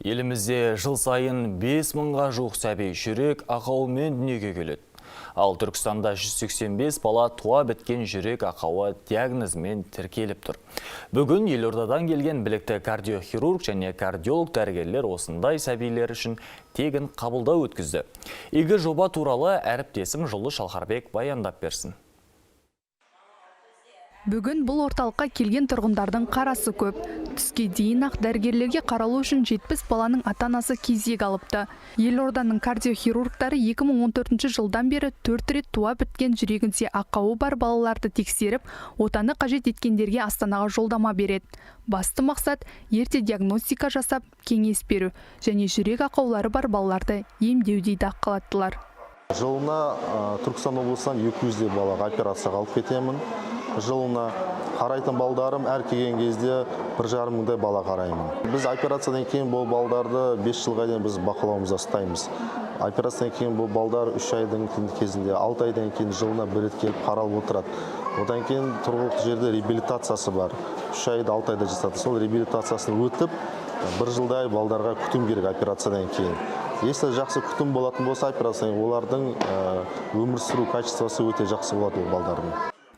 Елімізде жыл сайын 5 мыңға жуық сәби жүрек ақауымен дүниеге келеді. Ал Түркістанда 185 бала туа біткен жүрек ақауы диагнозымен тіркеліп тұр. Бүгін елордадан келген білікті кардиохирург және кардиолог дәрігерлер осындай сәбилер үшін тегін қабылдау өткізді. Игі жоба туралы әріптесім Жұлдыз Шалқарбек баяндап берсін. Бүгін бұл орталыққа келген тұрғындардың қарасы көп. Түске дейін ақ дәрігерлерге қаралу үшін 70 баланың ата-анасы кезек алыпты. Елорданың кардиохирургтары 2014 жылдан бері төрт рет туа біткен жүрегінде ақауы бар балаларды тексеріп, отаны қажет еткендерге Астанаға жолдама береді. Басты мақсат – ерте диагностика жасап, кеңес беру және жүрек ақаулары бар балаларды емдеу, дейді ақ халаттылар. Жылына Түркістан облысынан 200-дей балаға операцияға алып кетемін. Жылына қарайтын балдарым әр келген кезде 1,5 мыңдай бала қараймын. Біз операциядан кейін бұл балдарды 5 жылға дейін біз бақылауымызда ұстаймыз. Операциядан кейін бұл балдар 3 айдың кезінде, 6 айдан кейін жылына бір рет келіп қаралып отырады. Одан кейін тұрғылықты жерде реабилитациясы бар. 3 айда, 6 айда жасады. Сол реабилитациясын өтіп, бір жылдай балдарға күтім керек операциядан кейін. Если жақсы күтім болатын болса операциядан кейін, олардың өмір сүру качествосы өте жақсы болады ол балдардың.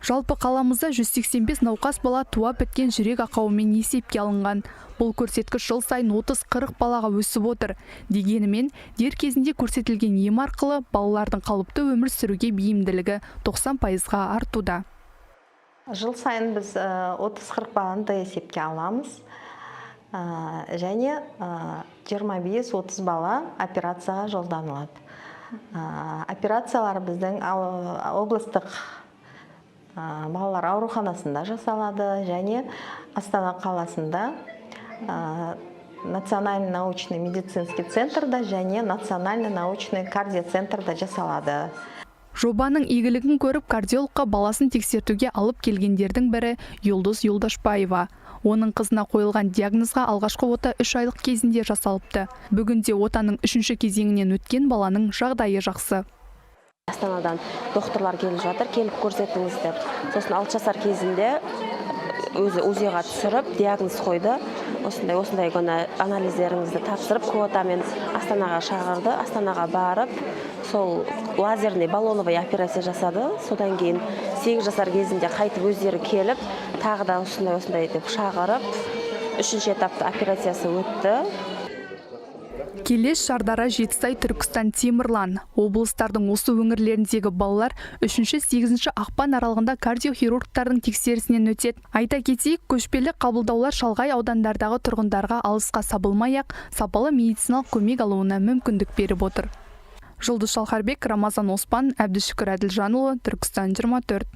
Жалпы қаламызда 185 науқас бала туа біткен жүрек ақауымен есепке алынған. Бұл көрсеткіш жыл сайын 30-40 балаға өсіп отыр. Дегенімен, дер кезінде көрсетілген ем арқылы балалардың қалыпты өмір сүруге бейімділігі 90 пайызға артуда. Жыл сайын біз 30-40 баланы да есепке аламыз. Және 25-30 бала операцияға жолданылады. Операциялар біздің облыстық балалар ауруханасында жасалады және Астана қаласында Национальный научный медицинский центрда және Национальный научный кардиоцентрда жасалады. Жобаның игілігін көріп, кардиологқа баласын тексертуге алып келгендердің бірі – Юлдыз Юлдашбаева. Оның қызына қойылған диагнозға алғашқы ота 3 айлық кезінде жасалыпты. Бүгінде отаның үшінші кезеңінен өткен баланың жағдайы жақсы. Астанадан докторлар келіп жатыр, келіп көрсетіңіз деп. Сосын 6 жасар кезінде өзі УЗИға түсіріп, диагноз қойды. Осындай осындай күні анализдеріңізді тапсырып, квотамен Астанаға шақырды. Астанаға барып, сол лазерный баллоновый операция жасады. Содан кейін 8 жасар кезінде қайтып өздері келіп, тағы да осындай осындай деп шақырып, үшінші этапта операциясы өтті. Келес, Шардара, Жетісай, Түркістан, Темірлан. Облыстардың осы өңірлеріндегі балалар 3-8 ақпан аралығында кардиохирургтардың тексерісінен өтеді. Айта кетейік, көшпелі қабылдаулар шалғай аудандардағы тұрғындарға алысқа сабылмай-ақ сапалы медициналық көмек алуына мүмкіндік беріп отыр. Жұлдыз Шалқарбек, Рамазан Оспан, Әбдішүкір Әділжанұлы, Түркістан 24.